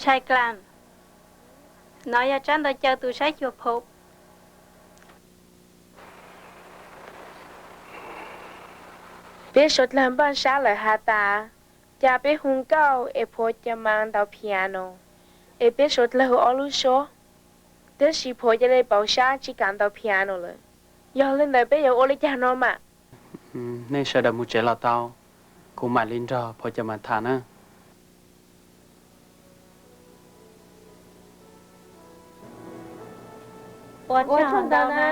Tshais Klas, nov yog tsab ntawv caw tus saib xyuas phom. Peb suav dlawg npaj sab lawm has tas, cas peb hu nkauj es phom ca mas ntaus piano, es peb suav dlawg hu ob lub suab, tiam sis phom ca li pauv sab tsis kam ntaus piano lawm. Yog li ntawd peb yuav ua li cas no mas? Nej sawv daws mus tsev los tau, kuv mam li nrog phom ca mas tham na. Ua tsaug ntau na.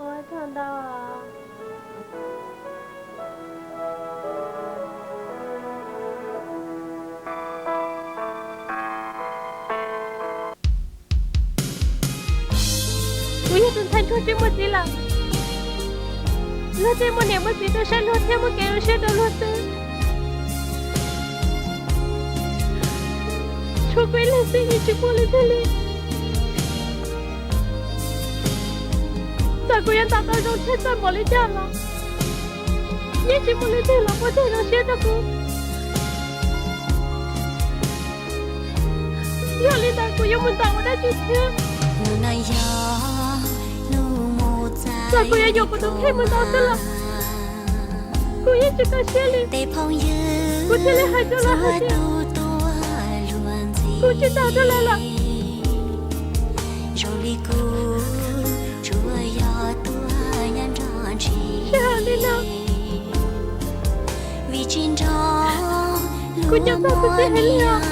Ua tsaug ntau. Kuv yog tus ntxhais nrog tsis muaj txiv lawm. Luag tej muaj niam muaj txiv tuaj saib luag thiab muaj kev zoo siab rau luag xwb. Tshuav kuv ib leeg xwb yeej tsis muaj leej twg li. Txawm kuv yuav ntaus tau zoo tshaj txawj npaum li cas los yeej tsis muaj leej twg los muaj txoj zoo siab rau kuv. Yog li ntawd kuv yuav mus ntaus ua dab tsi thiab? Txawm kuv yuav yuam kuv tus kheej mus ntaus xwb los kuv yeej tsis kaj siab li. Kuv thiaj li hais rau lawv hais tias, kuv tsis ntaus rau lawv lawm. Sij hawm li no, kuv nco txog kuv txiv heev li os.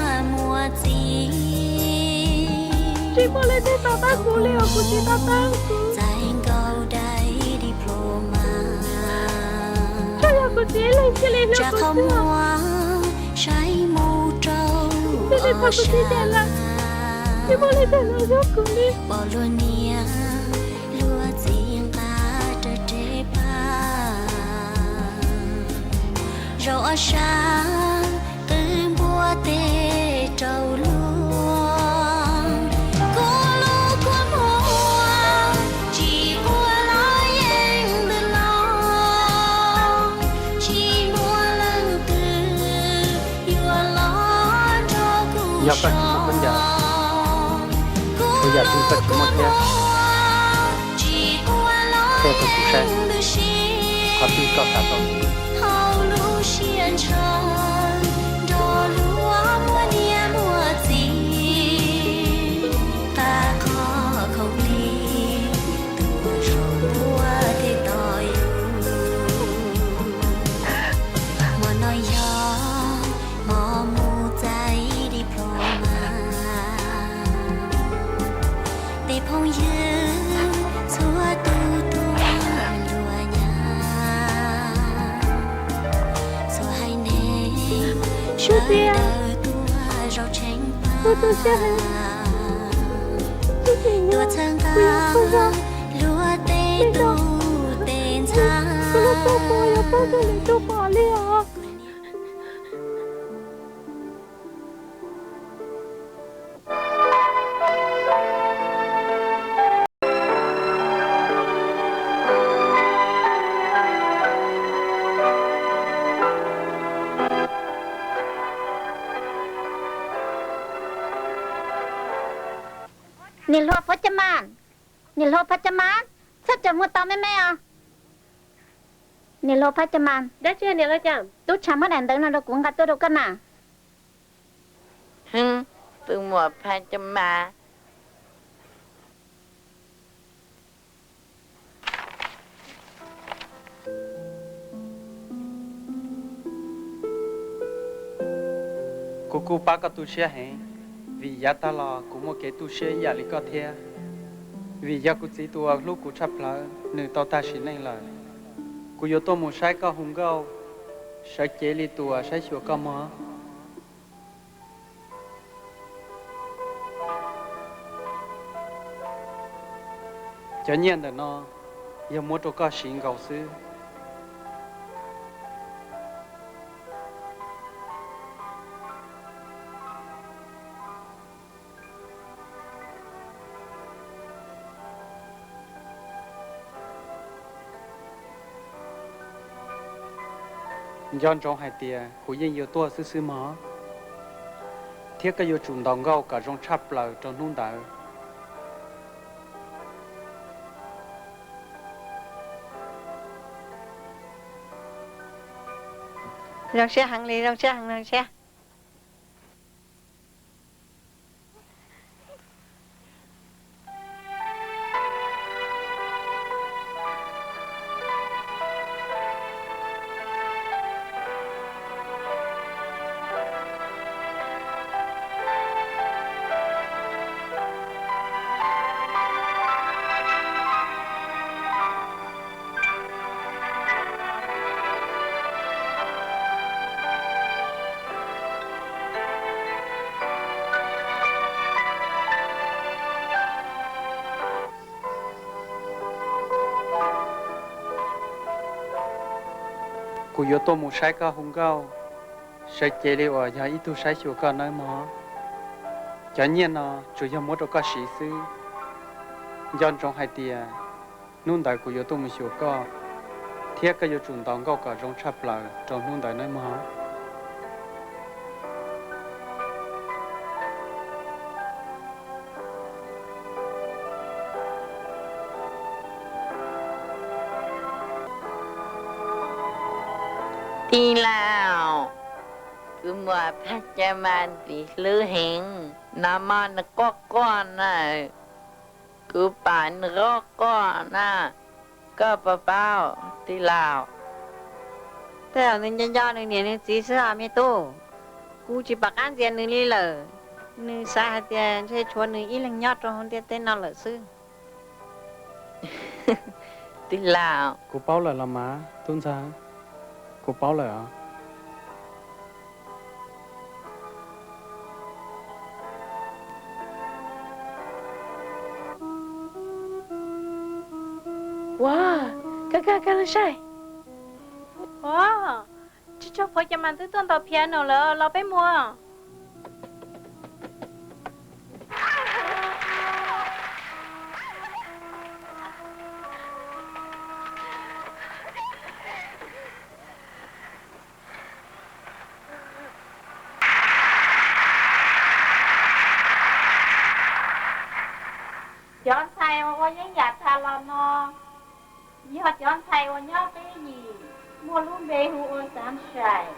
Tsis muaj leej twg to taub kuv li os, kuv txiv to taub kuv. Tsuas yog kuv txiv ib leeg thiaj li hlub kuv xwb. Thiaj li tau kuv txiv cem lawm, tsis muaj leej twg los hlub kuv li. Zaum ob sab qw npua teg rau luag, kua lub kua muag tsis quaj los yeej ntws los, tsis muaj leej twg yuav los nrog kuv so. Kuv yam twg koj tsis muaj thiab, qhia rau kuv saib, qhov twg koj xav tau. Hauv lub siab ntshaw nrog luag muaj niam muaj txiv, qab qhov khoom plig tuaj zaum npua teg tos yus. Hmo no yog hmo mus txais diploma, tej phooj ywg txhua tus tuaj luag nyab, txhua haiv neeg sawv daws tuaj zaum tsheej pab, tuaj txhawb nqa luag tej tub tej ntxhais. Niam hluas Phab Cam Mas, niam hluas Phab Cam Mas, txhob tseem mus tos me me os. Niam hluas Phab Cam Mas, dab tsi niam hluas Cam? Tub tshav muab daim ntawv no rau kuv nqa tuaj rau koj na. Hwb, tus muam Phab Cam Mas. Kuv kuj pab koj tu siab heev, vim yav tag los kuv muaj kev tu siab ib yam li koj thiab. Vim yog kuv txiv tus uas hlub kuv tshaj plaws nws tau tag sim neej lawm, kuv yuav tuaj mus saib koj hu nkauj, sawv cev li tus uas saib xyuas koj mog. Cov nyiaj ntawm no yog muab rau koj siv nkaus xwb. Nco ntsoov hais tias kuv yeej yuav tuaj xwb xwb mog. thiab koj yuav tsum ntaus nkauj kom zoo tshaj plaws rau hnub ntawd. Zoo siab heev li, zoo siab heev, zoo siab. Kuv yuav tuaj mus saib koj hu nkauj, sawv cev li uas yog ib tug saib xyuas koj nawb mog. Cov nyiaj no tsuas yog muab rau koj siv xwb. Nco ntsoov hais tias hnub ntawd kuv yuav tuaj mus xyuas koj, thiab koj yuav tsum ntaus nkauj kom zoo tshaj plaws rau hnub ntawd nawb mog. Tij laug, kuv muam Phaj Ca Mas ntxim hlub heev, nag hmo nws quaj quaj na, kuv pom nws quaj quaj na, koj puas paub tij laug? Tej zaum nws nco nco nws niam nws txiv xwb os me tub. Kuv tsis pom qab ntxias nws li lawm. Nws xav hais tias ntshe tshuav nws ib leeg nyob rau hauv ntiaj teb no lawm xwb. Tij laug. Kuv paub lawm los mas tub ntxawg, kuv paub lawm os. Ua, kag kag kag los saib. Ua, tsis tshua, Phuav Cam Mas twb tuaj ntaus piano lawm, los peb mus. Cov ntxhais uas ua yeeb yam tas los no yog cov ntxhais uas nyob qib yim, muaj lub npe hu ua Xav Ntshais.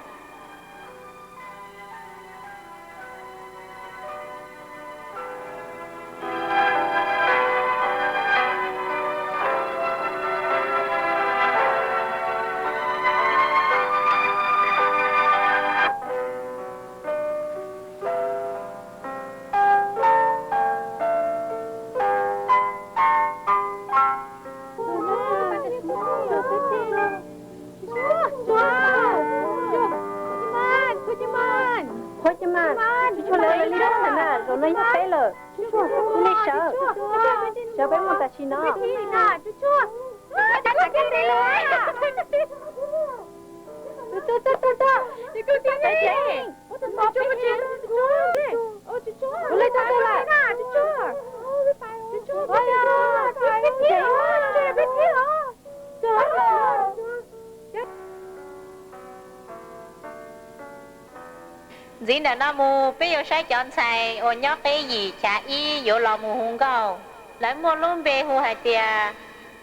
Phuav Cam Mas, tsis tshua lawv li lub ntawm na, zaum no yog peb lawm. Nej sawv, sawv peb mus tam sim no. Ntxiv ntawm no mus peb yuav saib cov ntxhais uas nyob qib yim chav ib yuav los mus hu nkauj. Lawv muaj lub npe hu hais tias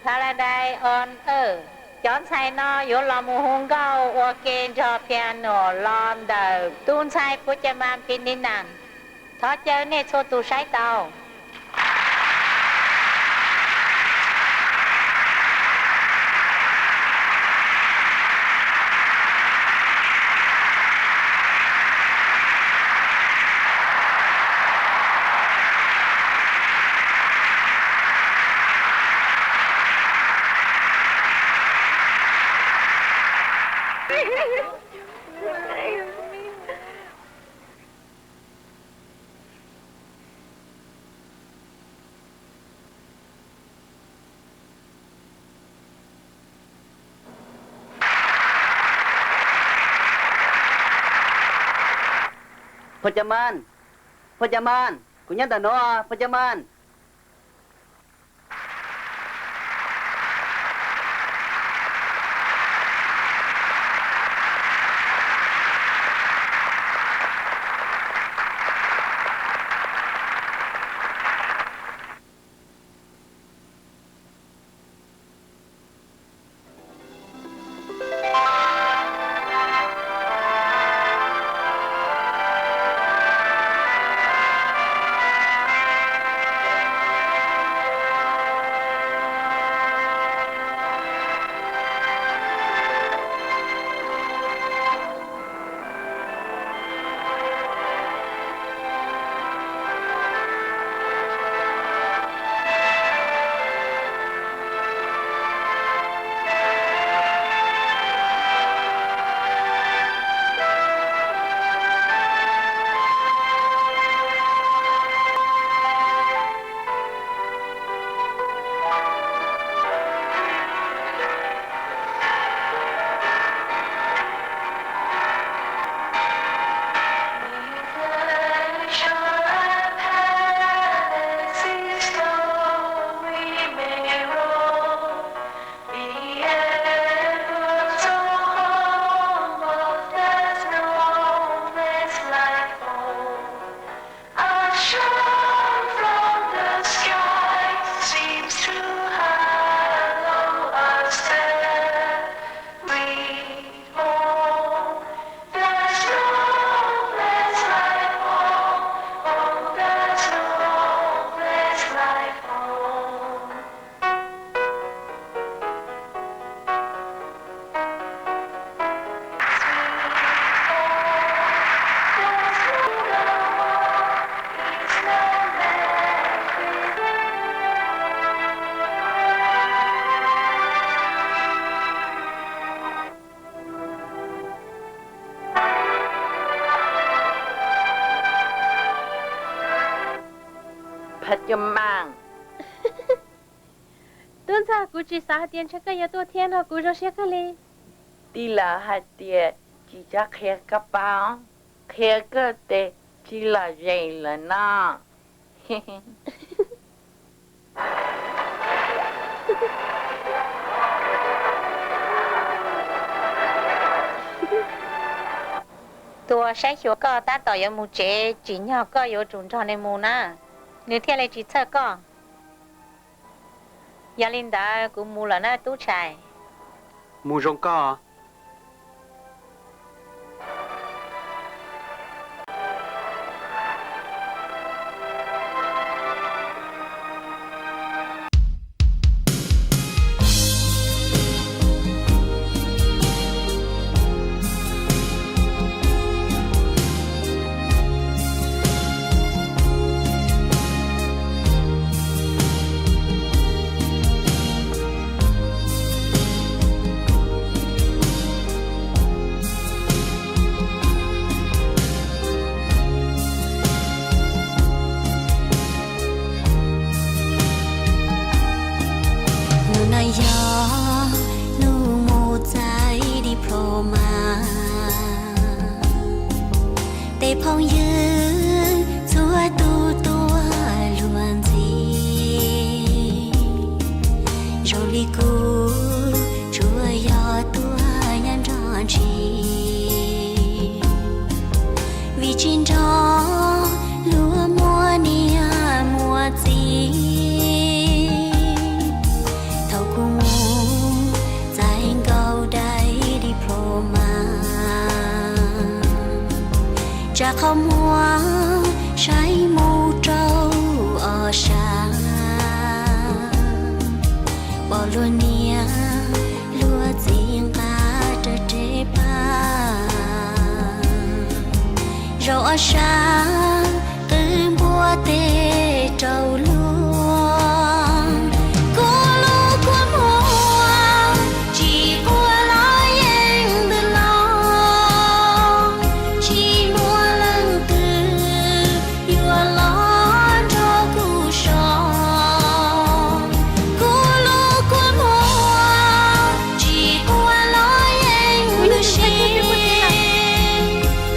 Paradise on Earth. Cov ntxhais no yuav los mus hu nkauj ua ke nrog piano los ntawm tus ntxhais Phuav Cam Mas Phim Nis Nas. Thov caw nej txhua tus saib tau. Phuav Cam Mas, Phuav Cam Mas, kuv nyob ntawm no, Phuav Cam Mas. Hais tias mas. Tub ntxawg, kuv tsis xav hais tias ntshe koj yuav tuaj thiab no, kuv zoo siab kawg li. Tij laug hais tias tsis txhob qhia koj paub, qhia koj tes tsis lom zem lawm no. Tus uas saib xyuas koj tab tom yuav mus tsev, tsim nyog koj yuav tsum nrog nws mus na, nws thiaj li tsis txhawj koj. Yog li ntawd kuv mus lawm na tub ntxawg. Mus zoo koj. Hnub no yog hnub mus txais diploma, tej phooj ywg txhua tus tuaj luag ntxhi, zoo li kuv tsuas yog tuaj nyob nrog ntsis. Vim tsis nrog luag muaj niam muaj txiv, thaum kuv mus txais nkaus daim diploma, tsam qhov muag saib mus rau ob sab, pom luag niam luag txiv nqa raws reb pab, zaum ob sab qw npuaj teg rau luag. Kuv lub kua muag tsis quaj los yeej ntws los, tsis muaj leej twg yuav los nrog kuv so. Kuv lub kua muag tsis quaj los yeej ntws si,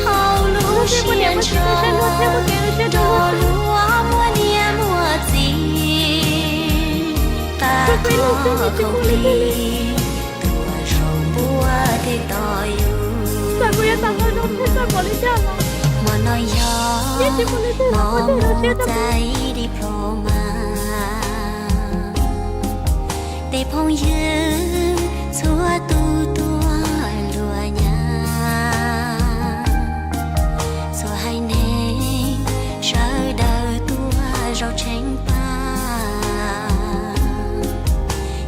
hauv lub siab ntshaw nrog luag muaj niam muaj txiv, qab qhov khoom plig tuaj zaum npuaj teg tos yus. Hmo no yog hmo mus txais diploma, tej phooj ywg txhua tus tuaj luag nyab, txhua haiv neeg sawv daws tuaj zaum tsheej pab,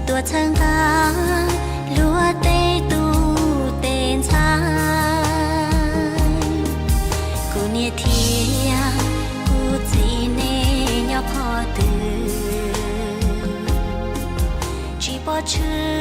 tuaj txhawb nqa luag tej tub tej ntxhais. Kuv niam thiab kuv txiv nej nyob qhov twg, tsis pom tshwm